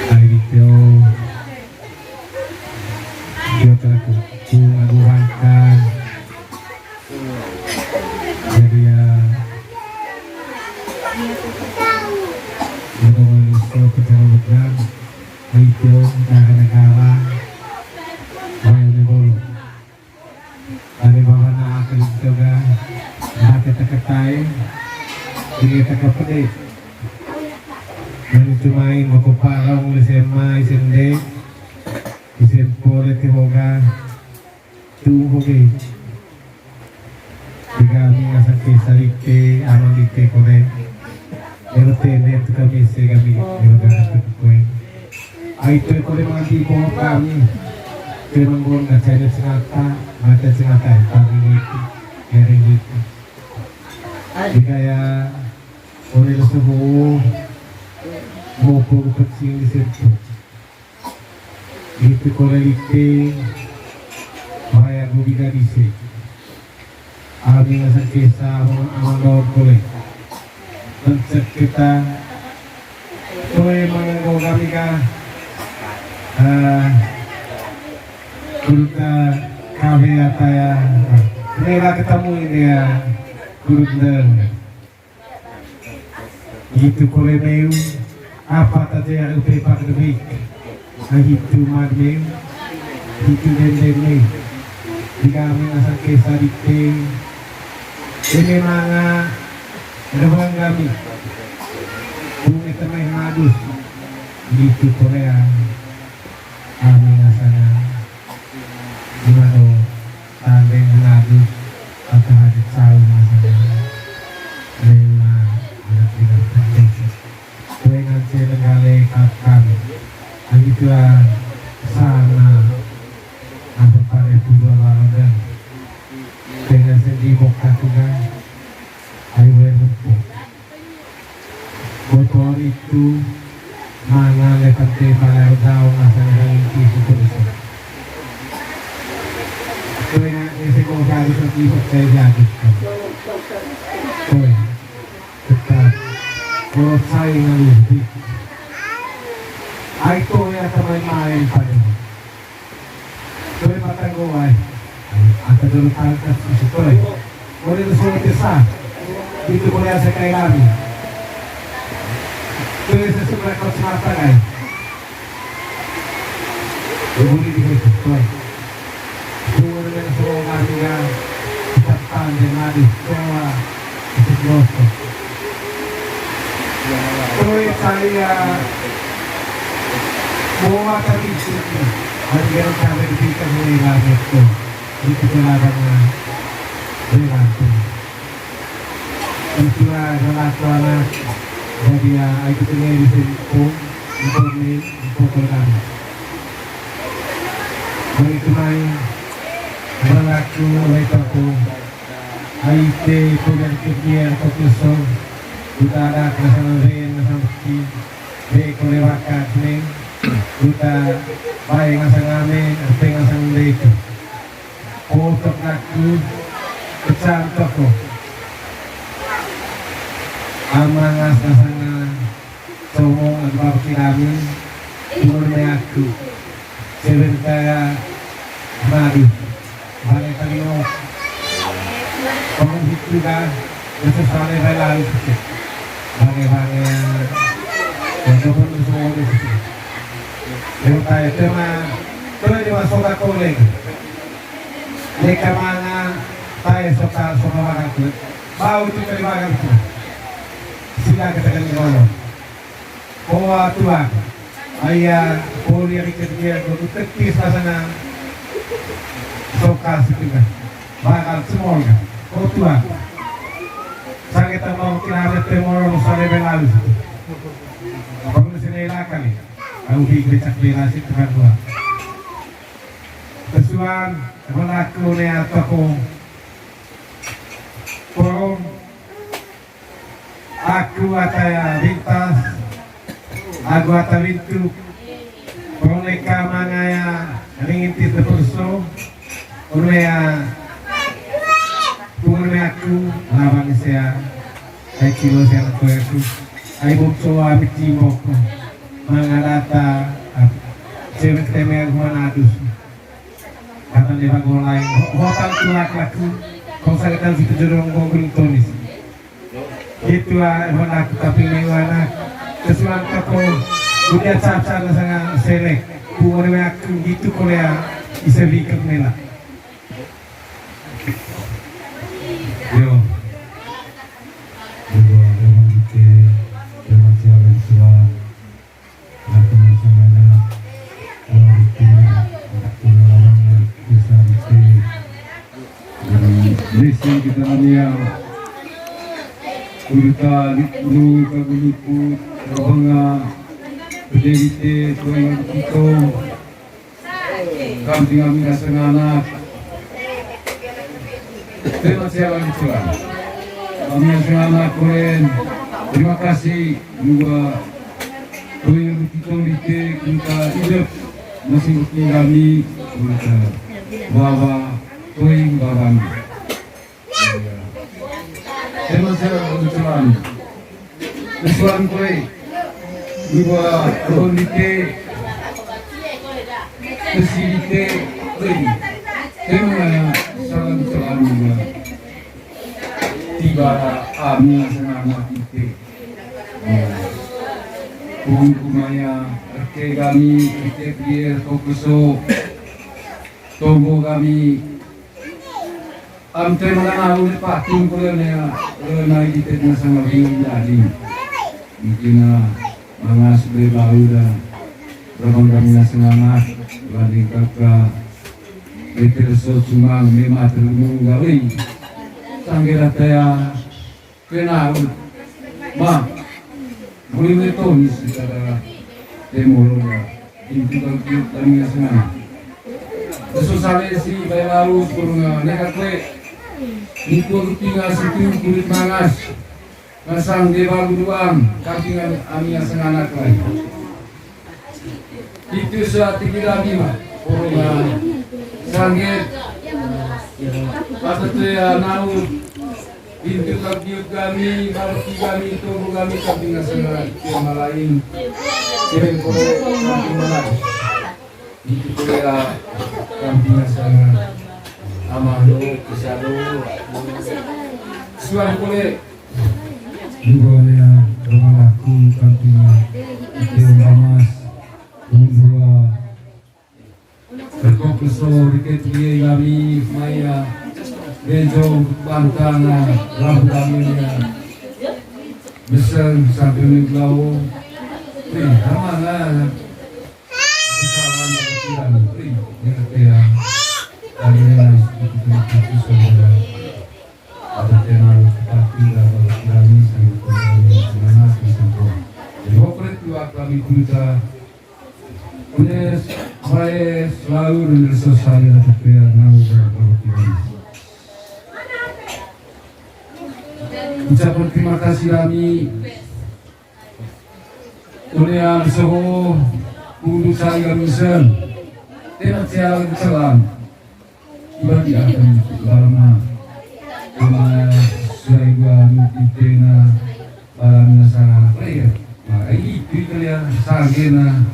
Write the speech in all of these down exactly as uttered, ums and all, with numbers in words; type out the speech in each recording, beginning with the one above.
Ai video. Dia telah kuku aku bangkan. Jadi ya, udah manusia pejalan begang. Ai video, negara-negara. Bayu ni bolu. Ari baba na aka lito ga, ake taka tai, ake taka pede. Mani cuma i mako parong le sema isende, isempo le te hoga, tu hoge. Tiga ami ngasang kesa ite, amang ite kole. Lewat tene tu kami se kami, lewat tene tu kue. Ai tu kole mati pohon kami. Tu manggon kaca ini sengata, mata sengata, kami itu, kering itu. Ai kaya, kole lesu ho, mopo kecil di situ. Itu kole lite, waya gubi gadise. Ami ngasang kesa, amang, amang daud kole. Pencet kita, toe manganggo kami ka, eh, kuruta kawe ataya, rela ketemu ini ya, kurut deng. Itu kole meu, apa taja yang upe pak debik. Nah, itu mad meu, itu dende meu. Jika ami ngasang kesa dite, ini manga, ada bang kami. Bunga temai madus. Itu Korea. Ami ngasana, ima do, tandeng nadu, atau hajat sawi ngasana. Lema, anak bilang penting. Kue ngance lenggale kakang. Lagi tua sana, apa pare pura laladan. Dengan sendi bokta tugang. Ayo, gue rumput. Botol itu mana lekat di balai daun asal dari itu terus. Kue nggak isi kau jadi seperti saya jadi. Kue tetap kalau saya ngalih di. Ai kue atau main-main pada. Toe matanggo ai. Ata dulu tangkas isi toe. Mode suruh desa. Itu boleh asa kai lami. Toe sesuai kau semata ai. Bubuli di itu toe. Suruh dengan suruh lami ya. Kita tande madu. Coba. Terus saya bawa tadi sini, bagian kami di kita mulai lama itu, di kita lama berlaku. Itulah relaku anak, jadi ya, itu punya di sini pun, itu nih, itu pun kami. Begitu main, relaku, lepaku. Aite pogar kebiar kokuso, kuta ada kesan ren ngasang beki, be kole waka kene, kuta bae ngasang ame, arte ngasang beki. Kotok aku, kecan toko. Ama ngas ngasang Somo, aku baba kirami, umur me aku. Sebentar madu. Bale tadi no. Kamu hitu kan, bisa sale bae lari sedikit. Bale-bale, ya, coba lu semua di situ. Yang tanya tema, coba di masuk ke koleng. Neka mana, tanya soka, soka banget tuh. Bau itu kali banget tuh. Sila kita kan ngomong. Poa tuang. Aya poli ari kerja gua tetis pasana. Soka sekitar. Bakal semol kan. Oh tuang. Sakit tambah kira ada temol sare belalus. Perlu sini lakan nih. Aku di becak bela sih tukang gua. Kesuan, melaku ne atau Pom, aku ataya lintas, aku ata lintu, pom neka mangaya ringintis de perso, unea, pom unea aku, labang sea, hai kilo sea aku aku. Ai bok coa miti bok. Manga data, ah, cewek teme aku mana adus. Kata dia bagolai, ho-, hotan tulak laku. Kau sakit dan situ jodoh ngomong tonis. Gitu ah, mana aku tapi mewana. Kesuan kako, udah cap-cap na sanga selek. Pungone me aku gitu kolea, isa bikep mela. Yo. Dua, dua, dua, dua, dua, dua, Nah, teman-teman, walaupun pengalaman yang besar itu, jadi, lesi kita ania, urutan, lu, kagulipu, rabanga, pedewite, tuan, kita, Kamping ami ngasang anak. Terima kasih, Abang Ituan. Ami ngasang anak, keren. Terima kasih juga. Keren, kita di te, kita hidup. Masih bukti kami, kita bawa, keren, bawa. Tema saya kebetulan. Kebetulan kue. Dua kebun dite. Besi dite. Kue. Tema saya kebetulan juga. Tiba ami sama anak dite. Ya. Pun kumaya, reke kami, reke pier, kokoso. Tonggo kami. Am te mana au le patung ko le ne, le nai di tet na sanga wi jadi. Mungkin, ah, manga sebe bau da. Rabang kami na sengana, wani kaka. Ete so cuma mema terlemu gawe. Sangge rata ya. Kena, ma, boleh meto ni secara temor ya. Pintu bagi kami senang. Susah si bayi laut kurunga neka kue. Niku tinggal situ kulit mangas. Ngasang deba guduang, kampingan ami yang senganak lain. Itu suatu tidak lima. Pokoknya, sangit. Kata tu ya, nau. Pintu kabiut kami, barki kami, tunggu kami, tapi nggak sengaja, yang lain. Kirim kode, nanti mana? Pintu kuliah, kami nggak sengaja. Amah lu, bisa lu. Suan kuliah. Dua lea, rumah laku, kantina, Tio Mamas, Undua, Berkok Keso, Riket Lie, Lami, Maya, Bejo, Bantana, Lampu Damia, Beseng, Sampai Neglau, Ri, Ramana, Kesalahan, Ri, Ngertea, Kami, Ri, Ri, Ri, Ada tema kita tidak kalau kirani sangat penting mana kita. Jadi, waktu itu kami cerita, Unes, Baes, Laur, dan Sosari, ada pea, nau, dan kalau kirani. Ucapan terima kasih kami. Unia, Soho, Pundu, Sari, Gamisen. Tema sial, Selam. Ibadah akan barma. Cuma suai gua nuti tena barang nasara player. Maka itu kalian sagena.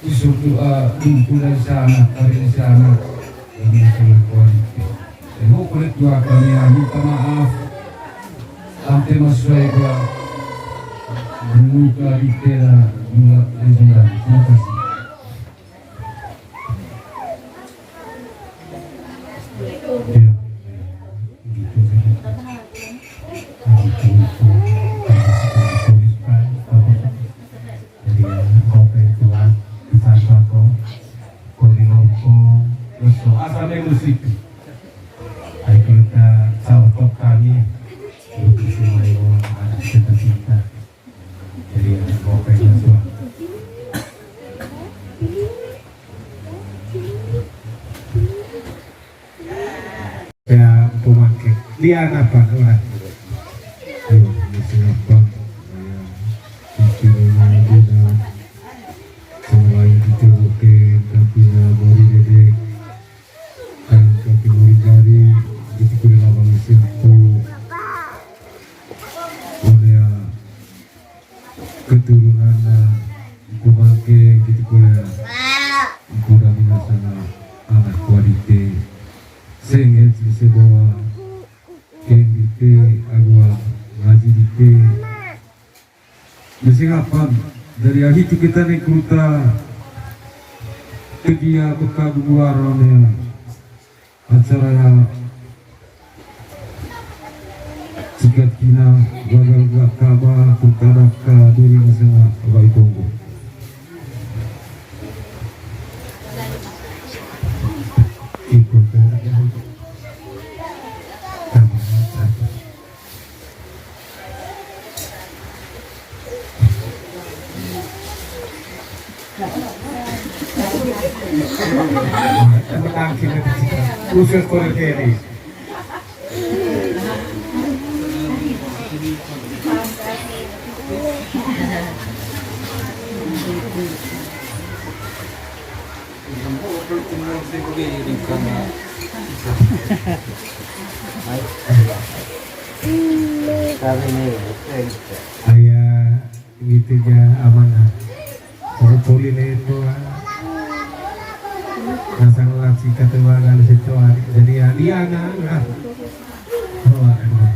Kusuk doa, dumpu dari sana, tarik di sana. Dan masalah kualitas. Saya mau kulit dua kali ya, minta maaf. Sampai mas suai gua. Menunggu lagi tena, mulai dari sembilan. Terima kasih. Jadi, kopi tua, pesan sako, kori lompo, leso, asal musik. Ayo kita sahabat kami, lebih semua yang ada cinta-cinta. Jadi, ada kopi yang suka. Ya, pemangke. Dia apa? Orang. Ayo, di sini apa? Ya, di sini mana dia? Sama lain kita, oke, tapi ya, baru dia, dia. Kan, tapi mau dicari, di sini lama mesin tuh. Oleh ya, Keturunanna, eh, ku bangke gitu kole, eh, ku dami ngasanga anak ku adite, seng eci sebawa ken dite, agu ngaji dite. Misi kapan dari ahi tu kita nih kuruta kedia peka guguar ya. Acara cikat kina gagal gak kaba, ku tadak ka diri ngasanga wai tunggu. Ikut ke. Khusus kulit ini. Ayah, gitu ja amanah. Kalau poli leto, ah. Pasang lasi kata wagal seto, ah. Jadi ya, dia anak, ah. Oh, aduh.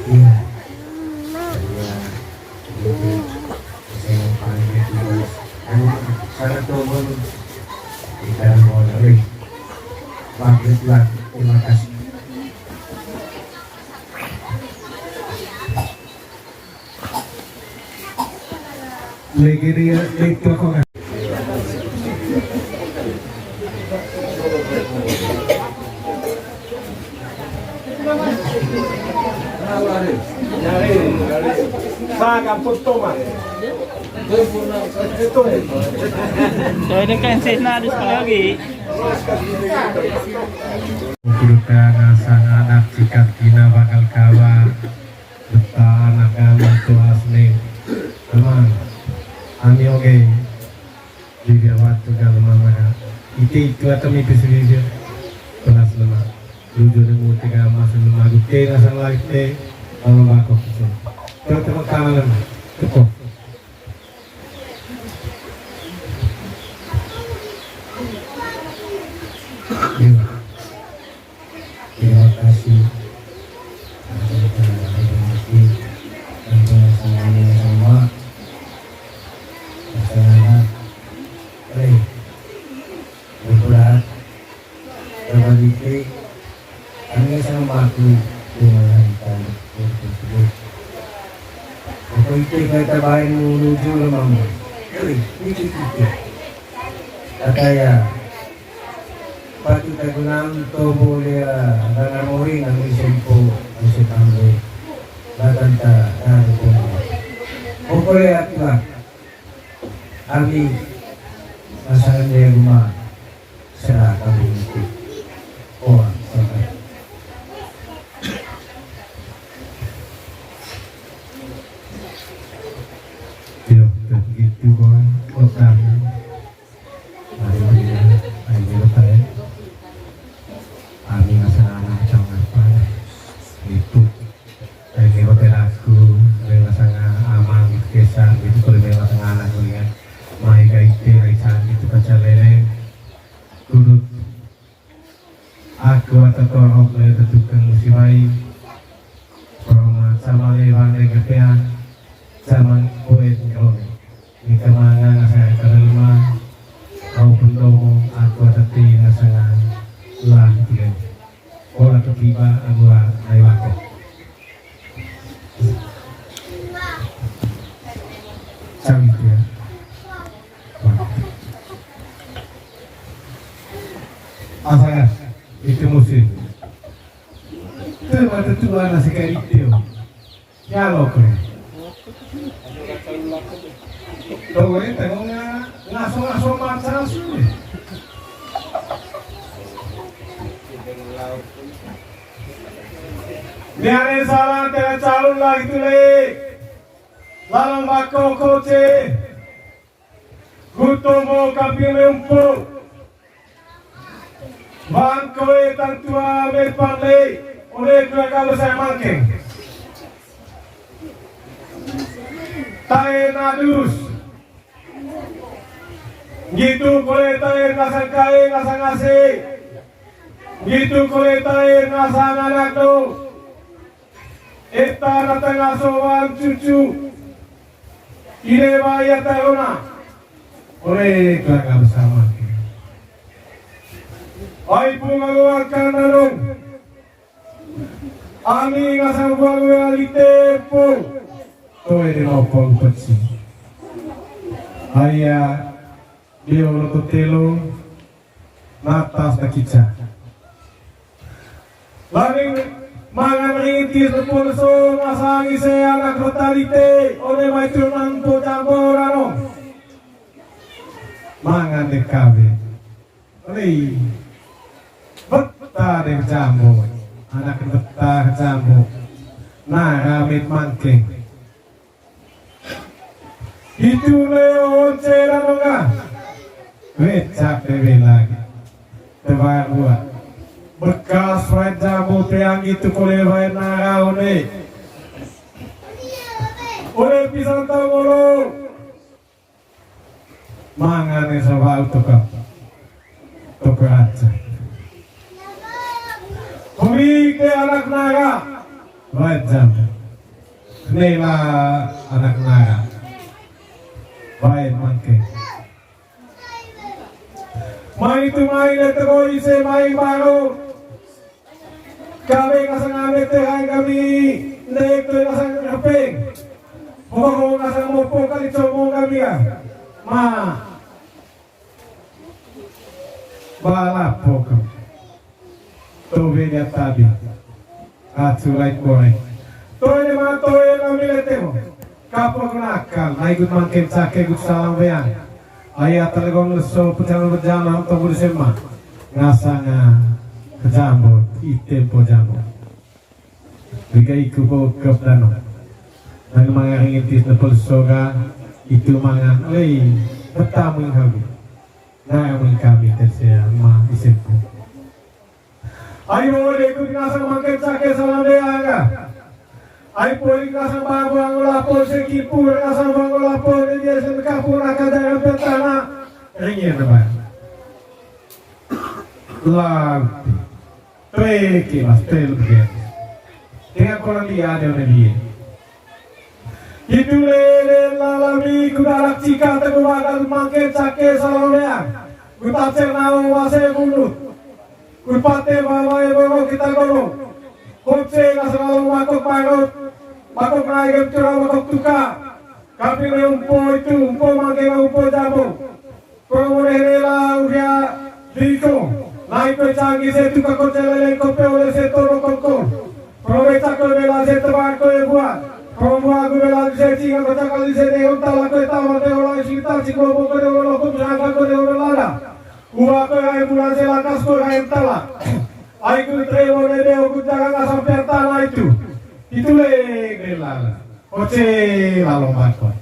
Iya. Iya. Iya. Saya mau paling itu, Mas. Ayo, sana tuh, Bun. Kita mau dari. Maghrib lah. Terima kasih. Legeria, leto ko kan. Sa kampus Thomas. So, ini kan sih, nah, di sekolah lagi. Kuruta ngasanga anak cikat kina bakal kawa. Beta anak kami tu asli. Teman, ami oke. Di dia waktu kalau mama ya. Ite itu atau mipis video. Kelas lima. Lucu deh mau tiga masuk lima. Gute ngasang live teh. Kalau bakok itu. Coba tepuk tangan lagi. Tepuk. Iya. Terima kasih. Sama-sama. Masyarakat. Eh, berberat. Berbalite. Kami sama aku dengan kita. Apa itu kata baik menuju lemah. Eh, ini kita. Kataya, pati tagunan tobo lea, dana mori nang isempo, ise tambe, batanta, daru tobo. Pokole atua, ami, pasangan dia rumah, serah kami itu. Oh, sabar. Yo, gitu, Bang. Otak. Alhamdulillah, akhirnya tahu. Ami ngasanga anak macam apa? Itu. Akhirnya hotel aku, akhirnya ngasanga amang gitu, kesa gitu, kalau akhirnya ngasanga anak gitu kan. Mai gaite, mai sandi gitu, kaca lele. Kudut. Aku ata torok le tetukang musibai. Koroma sama le bang le kepean. Sama poet ngerone. Ni kemana ngasai karelma. Kau pendomo aku ata ti ngasanga lah tiga. Ora tepiba agua ai wako. Cang itu ya. Asal itu musim. Terima tetua nasi kayak itu. Ya lo kre. Tore tengo nga ngaso-ngaso maca sih. Miare salah tengah calon lagi tuh le. Lalang bako koce. Kutomo kaping meumpu. Bangkoe tantua me panle. Oleh keluarga besar Mangkeng. Tae na durus. Nggitu kole tae ngasang kae ngasang ase. Nggitu kole tae ngasang anak do. Eta na tengah sowan cucu. Ine ba ia tae ona. Oleh keluarga besar Mangkeng. Ai pung akan danong. Ami ngasang buang wea lite pung. Toe de lopong peci. Aya dio loto telo. Natas na kica. Laning mangan rintis pun so ngasang ise anak rota lite. One mai turunan po jambo rano. Mangan de kabe. Oi. Beta de jambo. Anak beta jambo. Na ramit Mangkeng. Itu leo once rano ga. Wecak bebe lagi. Tebar buat. Bekas red jambo teang itu kole bae na rao ne. Oleh pisang tau ngolo. Mangan esa wau toka. Toka aja. Kuri ke anak naga. Wajam. Nela anak naga. Baik Mangkeng. Mai tu mai le tegoi se mai baru. Kabe ngasang ame te hai kami, ndai tu ngasang rapeng. Pokok ngasang mopo kali comong kami ya. Ma. Bala pokok. Tobe dia tabi. Acu lai kore. Toe ne ma toe kami le temo. Kapok nakal, na ikut Mangkeng Cake ikut salam weang. Aya telegong leso pecalang berjalan tunggu di sema. Ngasanga kejambo, item po jambo. Wiga iku ko kep dano. Nang mangaring intis nepel soga, itu mangan, oi, betamu yang hagu. Nah, yang kami tersia, ma isimpu. Ayo, de ikut ngasang Mangkeng Cake salam de aga. Ai poli ngasang babu anggo lapor sekipu ngasang babu lapor de dia sen kapu naka daerah petana. Ringin teman. Lampi. Peke mas tel dia. Dengan koran dia ada orang dia. Itu lele lalami kudarak cika teguh badan Mangkeng Cake salam de. Kutacer nau wase bunut. Kurpate bawa e boro kita goro. Hotse ngasang lalu makok parut. Makok naik em curang makok tuka. Kaping umpo itu umpo Mangkeng umpo jambo. Promo rela uria diko. Naik pe canggih se tuka koce lele kope oleh se toro koko. Promo cakol bela se tebar ko e buat. Promo agu bela se cinga kocak kali se de unta lako e tawa de ola isi kita ciko boko de ola kum sangka ko de ola lada. Ua ko ai bulan se lakas ko ai tala. Ai ku trewo ne de oku jaga ngasang pertana itu. Itu le gelala. Oce lalo bako.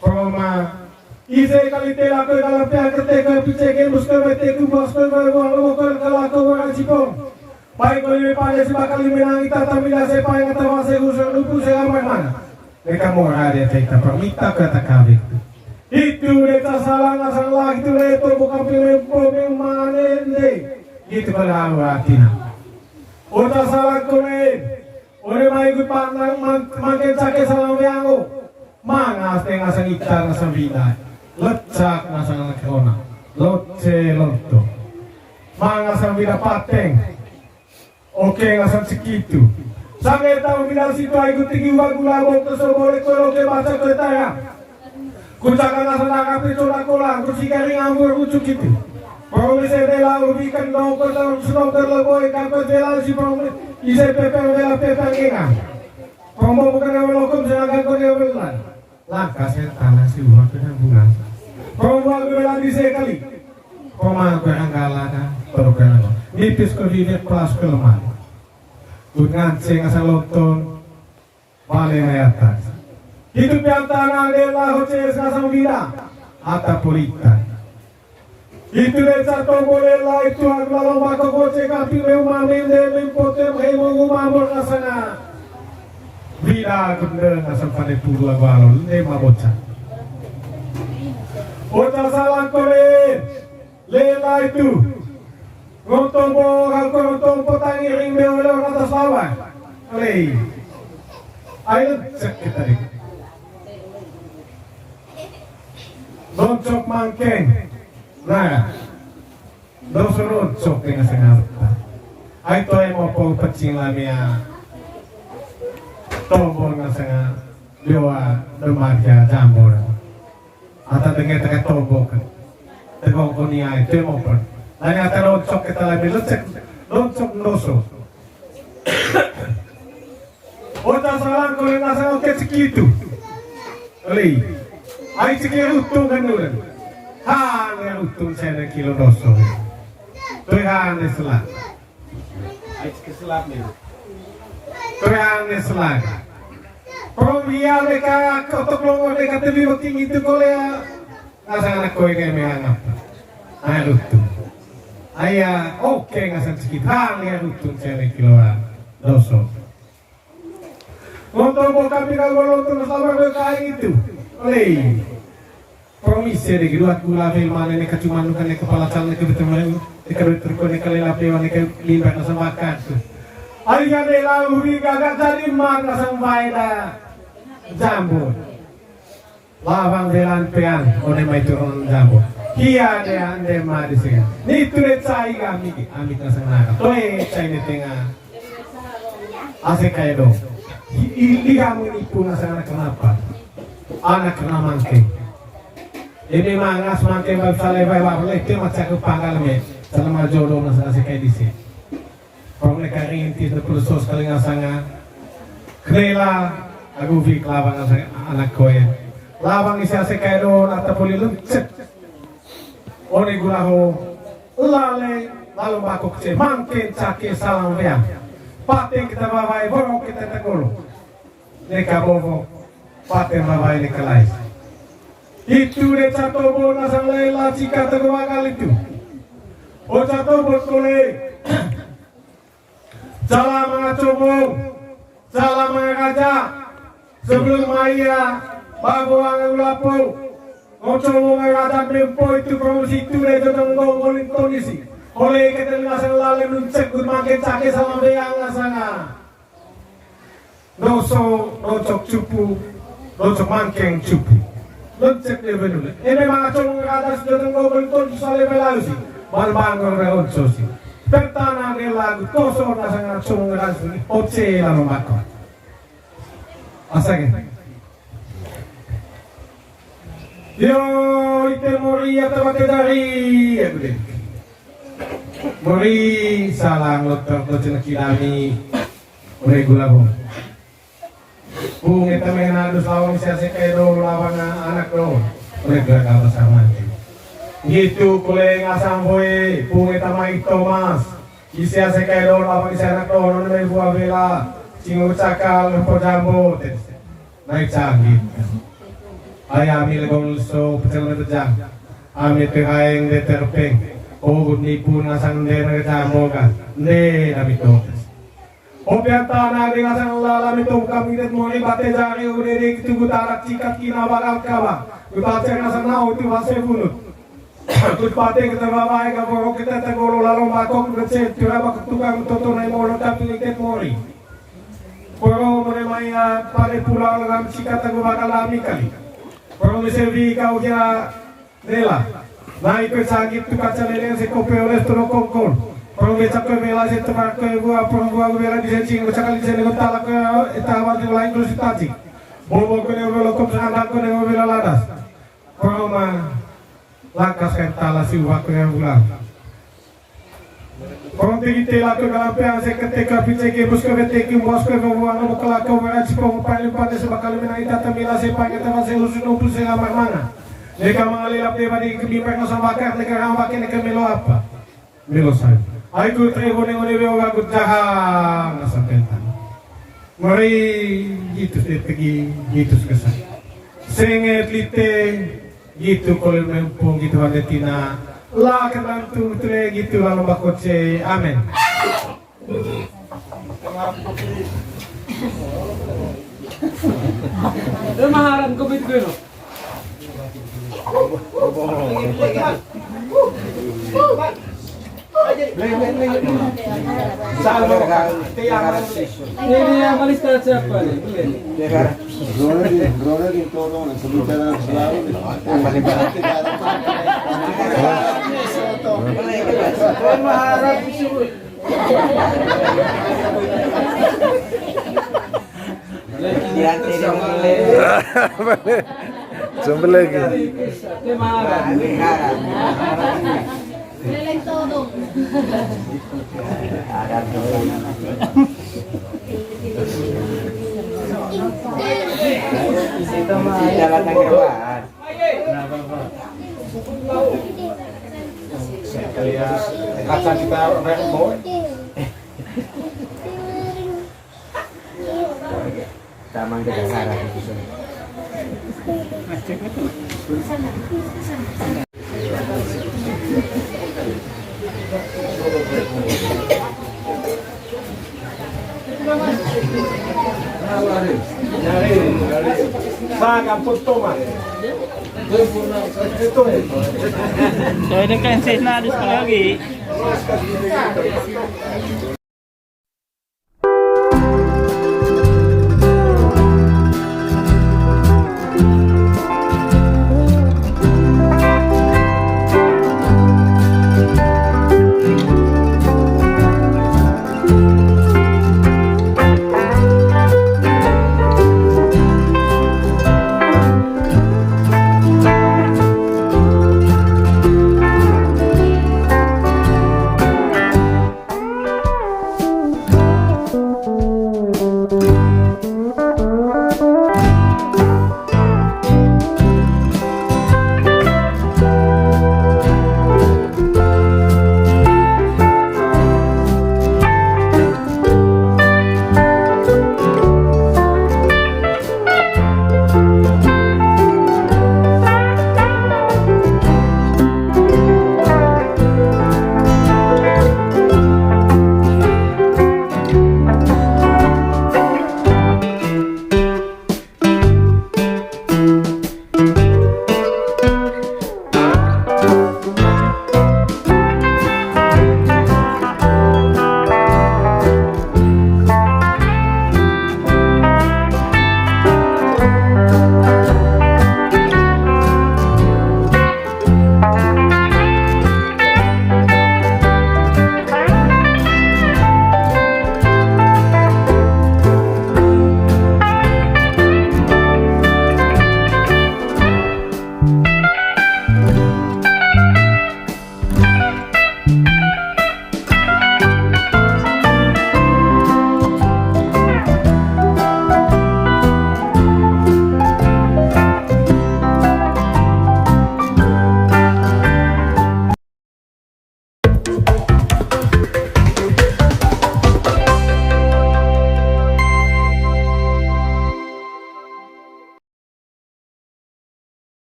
Proma. Ise kali tela ko dalam pea kete ko pice ke mus ko mete ku bos ko ko ko ko kala ko wara cipong. Pai ko ni pale si bakal menang ita tamina se pai kata wase usur lupu se aman mana. Mereka mau ada cerita permita kata kawin. Itu deta salah ngasang lagi tu leto bukan pilih pome mane nde. Gitu kalau atina. Ota salah kone. Ore mai gut pandang Mangkeng Cake salam weango. Mangas te ngasang itar ngasang bina. Lecak ngasang anak kona. Loce lonto. Mangasang bina pateng. Oke, ngasang sekitu. Sange tau bina situ ai gut tigi uwa gula bok keso bole kolo ke baca kue tara. Kucaka ngasang naka peco na kolang, kusi kari ngambur kucuk itu. Promise bela ubi kendong kota senoker leboy kangkot bela si promise. Ise peper bela peper ngenga. Promo bukan yang lokum sedangkan kau dia bela. Langkah setan nasi uang kena bunga. Promo aku bela di sekali. Promo aku yang galana, terus galana. Nipis ke bibir pelas ke lemah. Kut ngancing asal lontong. Bale mai atas. Hitu piantana lela hoce sasang bida. Ata polita. Itu de ca tombo lela itu agu lalo mako goce kapi meu mame de mempote hei mau mamor ngasanga. Wida gundeng asam pade pulu agu alo de maboca. Oca salah kore lela itu. Ngotombo aku ngotombo tangi ring de oleh orang atas lawan. Oleh. Ayo cek kita deh. Doncok mangkeng. Nah, doso doncok dengan sengaja. Ai toy mau pau pecing lamia. Tombol dengan sengaja. Dewa demarja jambor. Ata dengar teka tombol kan. Tegong koni ai toy mau pun. Nanya ata doncok kita lagi lecek. Doncok doso. Oca salang kole nasa oke sekitu. Oli. Ai ciki rutung kan dulu. Ha, ne rutung saya kilo doso. Tuh ha, ne selak. Ai ciki selak nih. Tuh ha, ne selak. Pro dia mereka kotok longo mereka teli tinggi itu kole ya. Nasa anak koi kayak merangap. Ai rutung. Aya, oke ngasang sekitu. Ha, ne rutung saya kilo doso. Ngonto boka pira gua nonton sama mereka itu. Lei. Promise deh, kedua gula film mana nih kecuman bukan nih kepala calon nih kebetulan nih kedua terko nih kali lapi nih ke limbah nasa makan tuh. Alia deh lau ri gaga jadi mana sang bae dah. Jambon. Lawang delan peang, one mai turun jambo. Hia de ande ma di sini. Ni tu de cai kami, ami kasang nara. Toe cai ni tengah. Ase kayak dong. Hi- hi- Lihat ini pun asal anak kenapa? Anak kena mangke. Ini mangas mangke bab sale bab bab lete macam ke panggal me. Selama jodoh nasa ase kayak di sini. Pong neka rintis ne puluh sos kali ngasanga. Kela agu fik lawang ngasanga anak koe. Lawang isi ase kayak don ata poli lencet. One gulaho lale lalu bakok ce mangke cake salam weang. Pateng kita bawai borok kita tegolo. Neka bobo, paten babai neka lai. Itu de catobo nasang lela cika tegowagal itu. O catobo kole. Cala manga cobo, cala manga raja. Sebelum maya, babo anga ulapo. Oco wong raja mempo itu promosi itu de jodong gong goling kondisi. Oleh kita nasang lale nuncek gun makin cake sama beang nasanga. Doso, docok cupu, docok mangkeng cupu. Loncek de benule. Eme manga cong ada sudah tenggo bentuk sale belalu si. Bal bangor be onco si. Pertana de lagu koso nasanga cong ada si. Oce lalu mako. Asage. Yo, ite mori atau bate dari, ya gede. Mori salang lotor to ceneki dami. Ore gula bo. Pung eta mena dus lawang sia seke do lawang anak do. Ore gula kaba sama. Gitu kule ngasang boe, pung eta mai Thomas. Isia seke do lawang isia anak do, none mai bua bela. Cingu cakal, po jambo, tes. Nai canggih. Ai ami legong leso pecel ne tejang. Ami tehaeng de terpeng. Ogut nipu nasang de ne jambo ka. Nde dami to. Opian tanah de nasang lala mi to kami det mori bate jari ude de kitugu tarak cikat kina bagal kawa. Kutacer nasang nau itu wase bunut. Kut pate kita babae ka borok kita tegolo lalo makok kut cen tura bakut tukang toto nai molo tapi liket mori. Poro mone maya pade pulang lam cika tegu bakal lami kali. Poro misevi kau kira nela. Nai kue sagit tu kaca leleng se kope oles tolo kongkol. Poro becak kue bela se tebar kue bua poro bua bela di sencing becak kali se nego talak kue eta awal di lain terus tajik. Bobo kue nego lokom seandang kue nego bela ladas. Poro ma lakas kayak tala si uwak yang ulang. Poro tegi tela ke galampe ase keteka pice ke bus ke bete ke bos ke bawa no kelak ke wara cipong paling pada sebakal mena ita temila se pakai teman se usun umpul se lamar mana. Deka mangalilap deba di kebimpak no sambakar deka rambak ini ke melo apa. Melo saya. Aiku tre gone gone beo gagut jahang asam pentan. Mari gitu deh pergi gitu sekesal. Senget lite gitu kole mempung gitu ande tina. La kebantu tule gitu lalu bakoce. Amin. Maharan covid gue no. Ini yang manis siapa nih? Boleh nih. Sambal lagi. Kaca kita rem, boy. Tamang kita sarap. Sagam potoma. So, ini kan sih, nah, di sekolah lagi.